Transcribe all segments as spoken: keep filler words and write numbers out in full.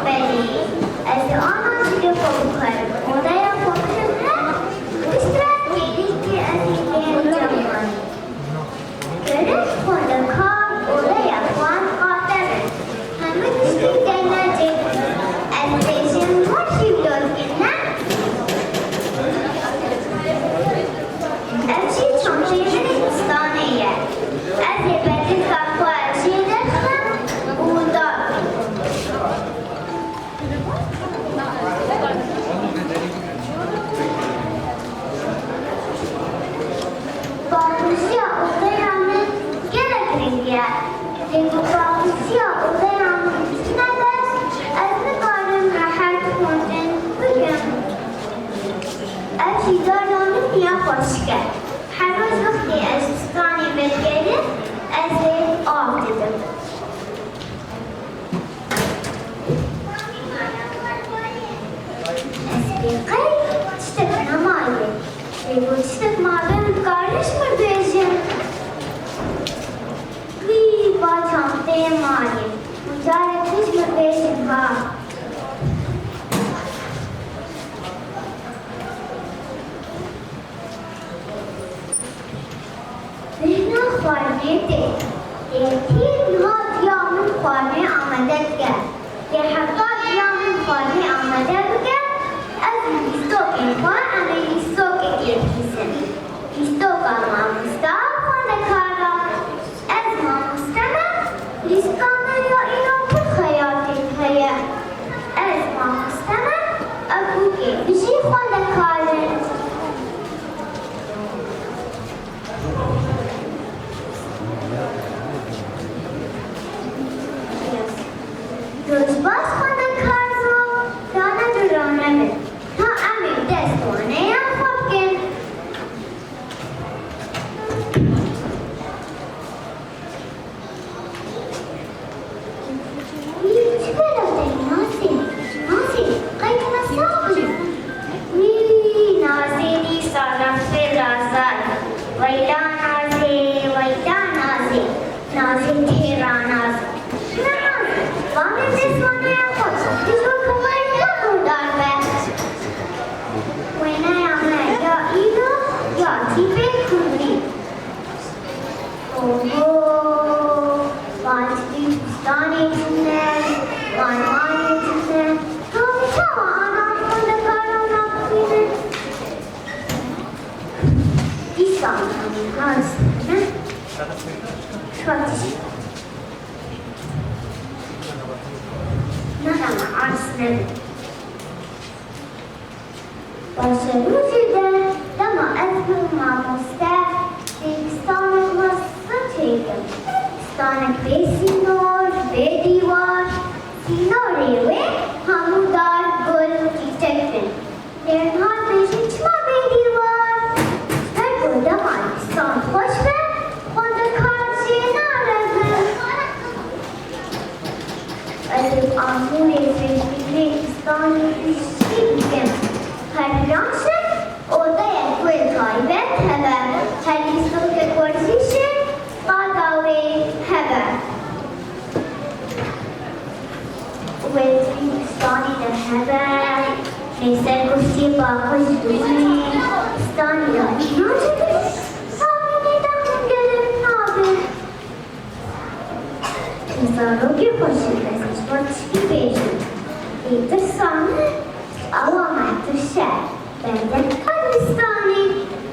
Belê, ez ê ana zilê xwe bikarim. Odeya xwe bidim hev, piştre kêlîkê ez ê bêm cem wan. Gelek xwendekar odeya xwe qate bin. Hemû tiştî têne cê. Ez dibêjim, wekî wilo dikirine. Ev jî çanteyê min ê distanê ye. Ez ê bedilka xwe jê derxim û darxim. Paqûziya odeya min gelek giring e. Lê ku paqûziya odeya min tune be, ez nikarim rehet xwendin bikim. Ev jî dara min ya xweşik e. Her roj wextê ez ji stranê vedigerim, ez ê av didim. Ez pê qey tiştek nemaye. Lê ku tiştek mabe, min dikarim ji min bêjim. Wî, va çanteyê maye. Min carek din ji min bêjin ha. Bêhna xwarinê tê. Êdî niha diya min xwarinê amade dike. Lê heta diya min xwarinê amade bike, ez û lîstokên xwe em ê lîstokekê bihîsin. Lîstoka mamosta xwendekar e. Ez mamoste me, lîstika me ya îro pir xeyatên heye. Ez mamoste me, ev bûkê min jî xwendekar in. Roj baş xwendekar zo, rane bi rane bin. Ta em ê dest waneya xwe bikin. Wî çi bela te Nasê? Nasê, qey tu me sax bû? Wî, Nazê dîsa rexfê razay. Weyla Nazê, weyla Nazê. Nazê têra Nazê. Ne Nazê, va min destwaneya xwe. Tu ji bo kovayê xwe guhdar be. Wêneya me ya îro ya tîpê kurdî. Oho! Van çi distanê tune, van manê tune. Tom çawa ana xwendekaran nabixwîne? Dîsa em ê ars ne? Şatiş. Nexeme ars nebe. Paşê rojê de dema ez bûm mamoste, dê distanek mezin çêkim. Distanek bê sînor, bê dîwar, sînorê wê hemû dar, gul, çîçek bin. Lê niha dibêjin çima bê dîwar? Ji ber ku dema distan xweş be, xwendekar jê narebin. Ez ê amûrê zêdetirê distanê piştgirî bikim. Her plan şer, odeyek wê taybet hebe. Her lîstokek werzîşê qada wê hebe. Wê distanê de hebe. Lê ser kursiyê paqij bûne. Distanê de hûn naçe. Samînê de hûn gelek nabe. Zarokê xweşik, ez ji bo tişkî bêjim. Lê tirsa min ji awa me tirş e. Bende distanê.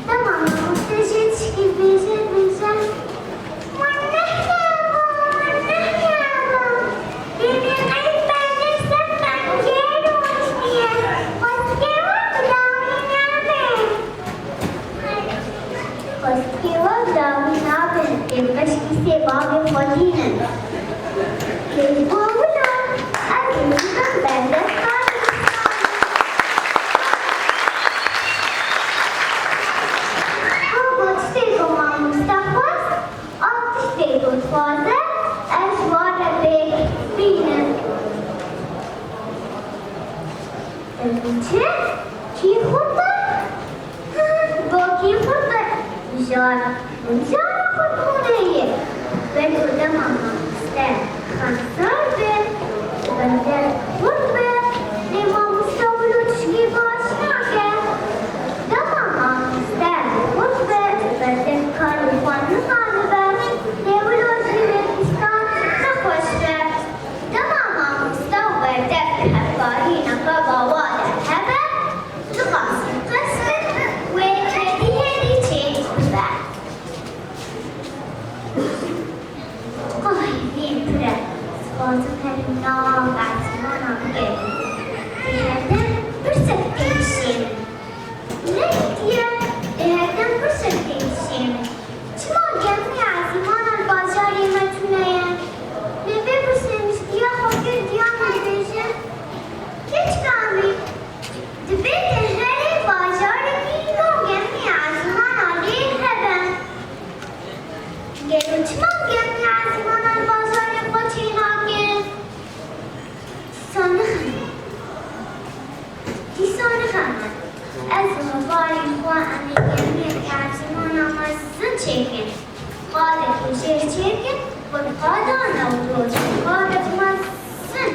Dema mamoste jê tişkî dibêje, dibêje, "Wan neheba, wan neheba." Lê min qey bende ser pencê rûniştiye. Xwestikê we bi dawî nebe. Xwestikê we bi dawî nabin, ê beşkî sê bavê xwe dînin. Lê ji bo wilo ez ê bibim bendesta. Abo tiştê ku mamoste xwest, ev tiştê ku dixwaze, ez ji wan re pêk bînim. Çi? Kî xurt e? Bo kî xurt e? Mijar. Mijara xurtbûnê ye. Wek ku dema mamoste xemsar be, berdevkê xurt be, lê mamoste wilo tişkî baş nake. Dema mamoste xurt be, berdevkê karê xwe nizanibe, lê wilo jî wê tiştan nexweş be. Dema mamoste û berdevk hevkarî nava wan de hebe, dixwazin qestin wê hêdî hêdî çêbibe. Çiqa hêviyên pir e, dixwazin herin nav ezmana bigerin. Lê herdem pirsek têkişênin. Lê diye, lê herdem pirsek têkişênin. Çima gemiya ezmana li bajarê me tune ye? Lê vê pirsê min ji diya xwe kir, diya min dibêje, Keçika min, divê te herî bajarekî ku gemiya ezmana lê hebe. Gelo çima gemiya ezmana li bajarê xwe çênake? Dîsa nixeme. Dîsa nixeme. Ez û hevalên xwe em ê gemiyeke ezmana mezin çêkin. Qadek û jêr çêkin, xwe bi qadan ew roj qadek mezin.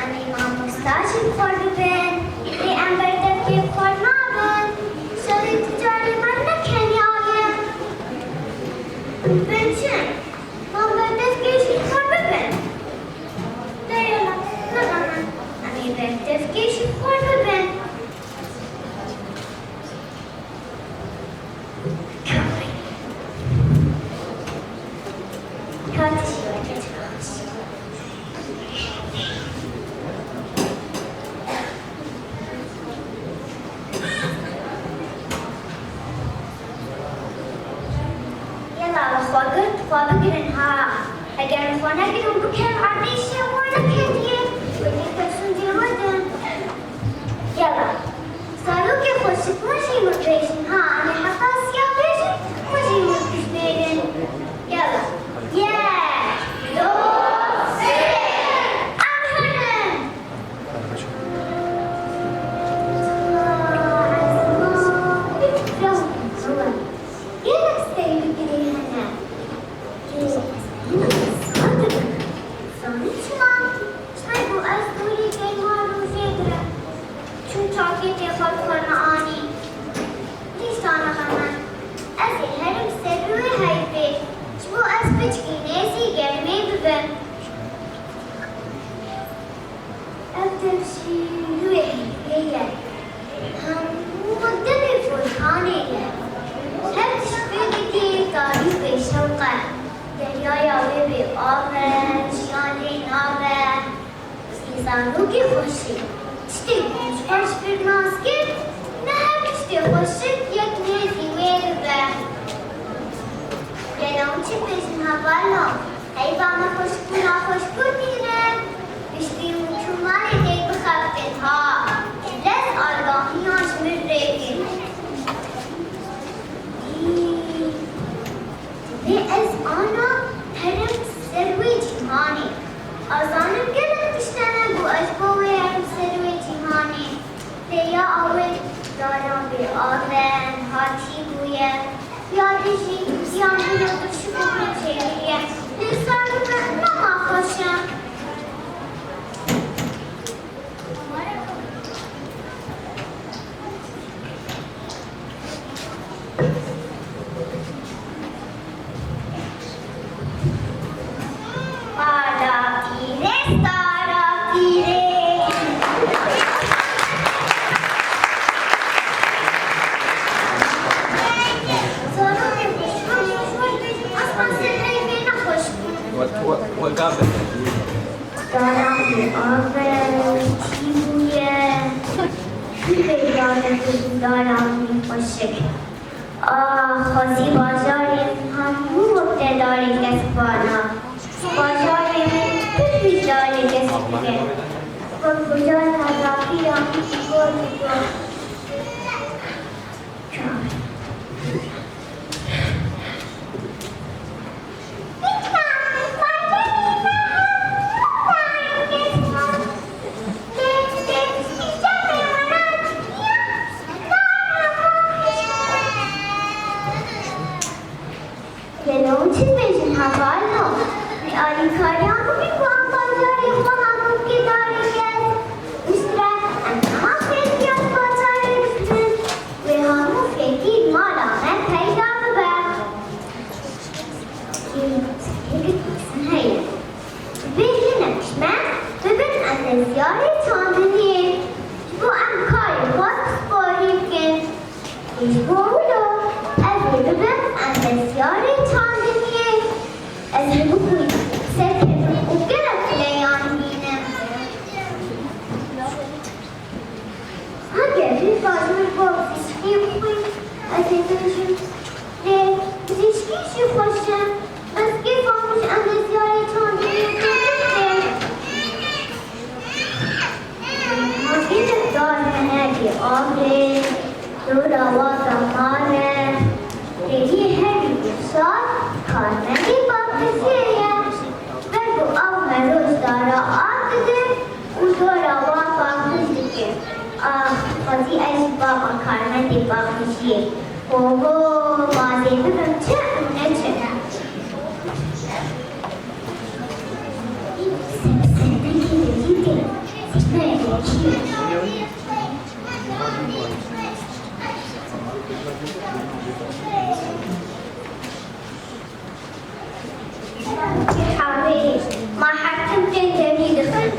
Em ê mamosta jî bi xwe bibin, lê em berdevkê bi xwe nabin. Şerê tu carê me ne keniya ye. Bin çi? Em berdevkê jî bi xwe bibin. Lê yala, nixeme. Em ê berdevkê jî bi xwe bibin. Yela, we xwe girt, xwe bigirin ha. Heger xwe negirin, bikin erdê şewa neketiye, wê têkeşin cêwedin. Yela, zarokê xweşik, hûn jî min bêjin ha, em ê heta siya bêjin, hûn jî min bijmêrin. Yela, yek, du, sê, em herin! Gelek seylikirê hene. Lê ez hîna sar dibim. Zanî çima? Ji ber ku ez dorê geyma rojê dirim. Çû çakêtê xwe bi xwe neanî. Dîsa nixeme. Ez ê herim ser rûyê heyvê. Ji bo ez piçkî nêzî germê bibim. Ev dev jî rûyê heyvê ye. Hemû wek devê volkanê ye. Her tişt pê dikê tarî û bêşewq e. Deryaya wê bê av e, jiyan lê nabe. Ê zarokê xweşik, tiştê ku ji xwe ji pir nas kir, ne her tiştê xweşik yek nêzî wê bibe. Gelo hûn çi dibêjin hevalno? Heyva me xweşik û naxweşik got tîne. Piştî min çû malê tê bixebitên ha. Lez agahiya ji min rê kir. Dî, divê ez ana herim ser wê cîhanê. Ez zanim gelek tişt hene ku ez bo wê herim ser wê cîhanê. Lê ya ew ê dara bê av e, niha tî bûye. Ya dijî yan wilo dirşik û min çêkiriye. Lê zarok me nema xweş e. Stara pîrê, stara pîrê. Zarokê xweşik, ez xwestim heyvê nexweş bû. We, we, we gav bide. Dara wî av e, tî bûye. Kî peyda nekir dara wî xweşik? Ax, xwezî bajarê min hemû wek te darê keskbana. Bajarê min pir wî darê kesk bike. Wek bajarê Hezapî ya min ji gor ji gor. Kariya min ku em bajarê xwe hemû kê darê kes, û ji re em hema fêrkiya bajarê dibin, wê hemû fêrkî mala me peyda bibe. Heye. Dibê hinek ji me bibin endezyarê çandiniyê, ji bo em karê xwe pisporî bikin. Ji bo wilo ez ê bibim endezyarê çandiniyê. Ez ê bixwînim, serkevim û gelek leyan bînim. Heger bêjin ji bo pizîşkî bixwînim, ez ê bêjim, lê pizîşkî jî xweş e. Bes kêfa min ji endezyarê çandiniyê tê. Makînek dar hene bê avê, dora wa damar e. Derî herî dişar karmendê paqijiyê ye. Ber ku ew mero ji dara av didin û dora wa paqij dikin. Ax, xwezî ez jî bama karmendê paqijiyê. Oho, ma ez ê bibim çi û ne çi. Ma her tim tên demî dixin.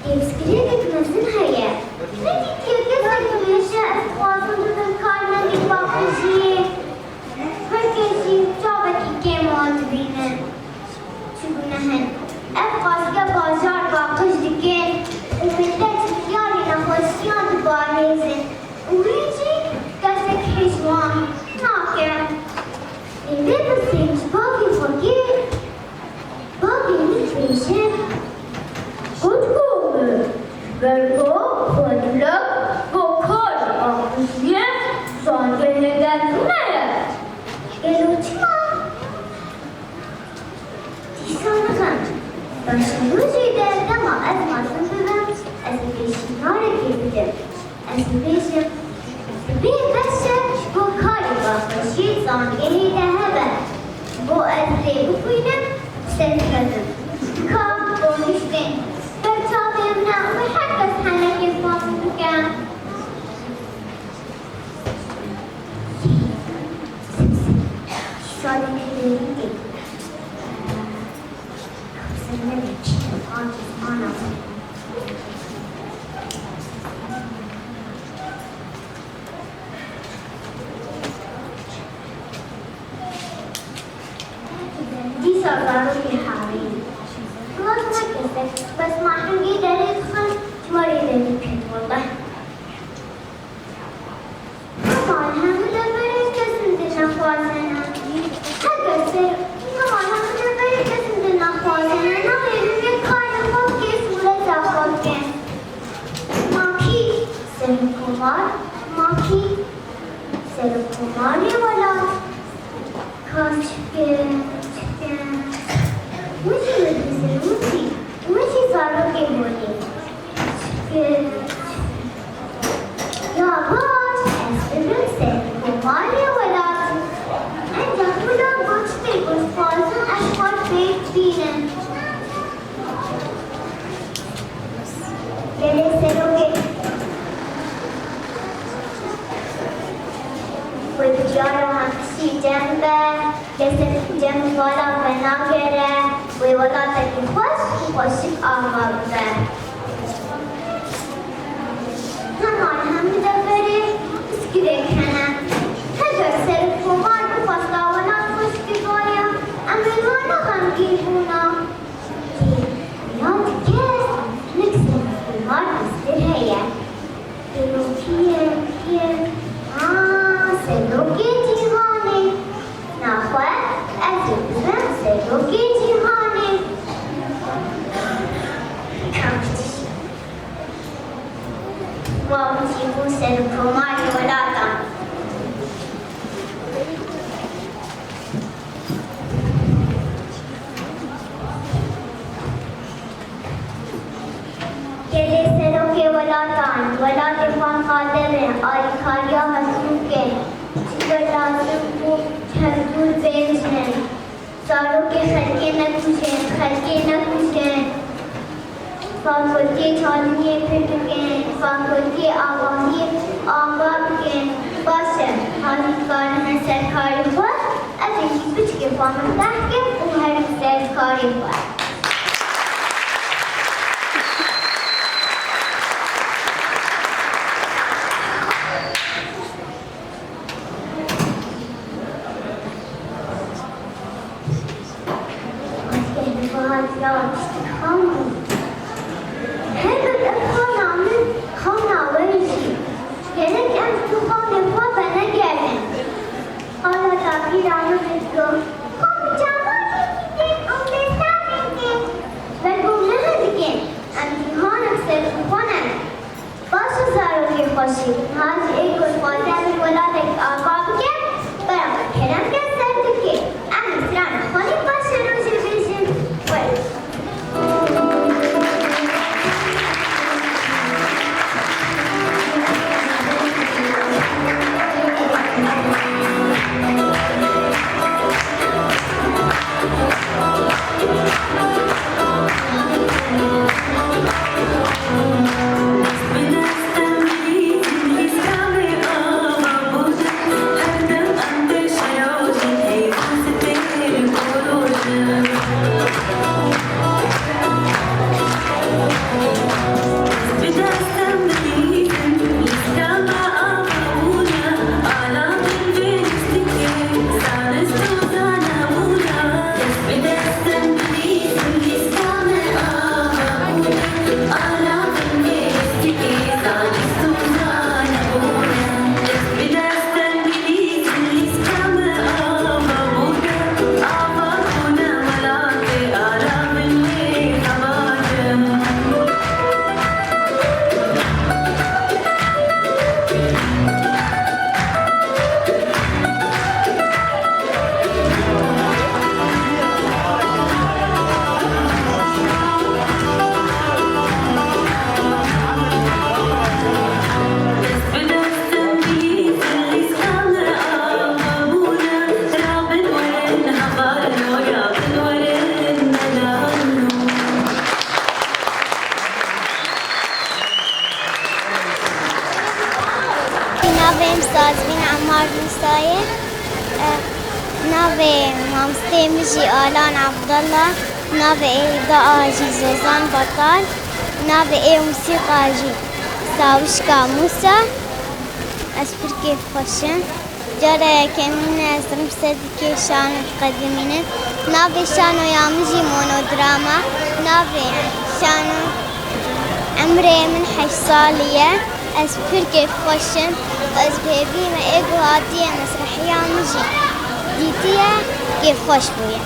Pirsgirêkek mezin heye. Nedîtiye kesek dibêje, ez dixwazim bibim karmendê paqijiyê. Her kes jî çavekî kêm wan dibîne. Çi gune hene. Ev qaske bajar paqij dikin û millet milyarê nexweşiyan diparêzin û wî jî kesek hêj wan nake. Ê vê pirsên ji bavê xwe kir. Bavê min dibêje, Kotko min, ji ber ku xwedilek bo karê paqijiyê zangehê dertûne ye. Gelo çima? Dîsa nixem. Başa rojê de dema ez mezin bibim, ez ê pêşnîyarekê bidim. Ez dibêjim, dibê beşek ji bo karê paqijiyê zangehê de hebe, ji bo ez lê bixwînim û serkevim. Ka bo nuştên ber çavê min e û her kes henekê fam bike. Salê nehêlî tê. Xizir nebê çi, a kezmana xwe. Dîsa zarokê hawî. Xilas nekirse, bes ma hingê derê dixin, ji me rê derî ket, wellah. Heman hemû deverê kesin dil nexwazene. Heger ser, heman hemû deverê kesin dil nexwazene. Nexêrin vê karê xwe bike, sûreta xwe bike. Ma kî serokkomar, ma kî serokkomarê welat? Ka çikin, çikin. Wî jî min dizir wî jî, wî jî zarokê holê. Çikin, çikin. Ya baş, ez bibim serokkomarê welat. Encax wilo got tê ku dixwazim ez xwe fêr bînim. Gelê serokê. Wê bi cara hemkisî cem be, lê ser cem vala venagere, wê welatekî xweş û xweşik ava bibe. Heman hemû deverê pirsgirêk hene. Heger serokkomar bixwesta welat xweş kiribaye, em ê wana xemgîn bûna. Ya dike, hinek serokkomar bizdir heye. Serokê kî ye? Ha, serokê cîhanê. Naxwe, ez ê bibim serokê cîhanê. Kamçî. Wa min jî bû serokkomarê welatan. Gelê serokê welatan, welatê xwe qade be, alîkariya hesûkê, ji Lazim bû çendûr bêjin. Zarokê xelkê nekujin, xelkê nekujin. Fakulteyê talimiyê pir bikin, fakulteyê avaniyê ava bikin. Baş e, hezî dikarin ser karê xwe, ez ê jî piçkê xwe miftehr kim û herim ser karê xwe. Helbet ev xana min, xana we jî. Gerek em ji xanê xwe venegerin. Xala Tapîra min digot, xwe bi çavan yekî tên û bêstarên tên. Ber ku me dikin, em cîhanek ser bi xwe ne. Baş e zarokê xweşik, niha jî ê ku dixwaze em ê welatek ava bike, bera xwe kerem ke ser bike. Em ê stranê xwe lê paşê rojê bêjin. Were. Navê min Sazbîn Emmar Mûsa ye. E, navê mamosteyê min jî Alan Abdullah. Navê ê da a jî Zozan Batal. Navê ê mûsîqa jî Sawişka Mûsa. Ez pir kêfxweş im. Cara yekemîn e ez rûm ser dikê şano diqedimînim. Navê şanoya min jî Monodrama. Navê şano Emrê min heşt salî ye. Ez pir kêfxweş im. Ez bi hêvî me ê ku hatiye mesrehiya min jî dîtiye, kêfxweş bûye.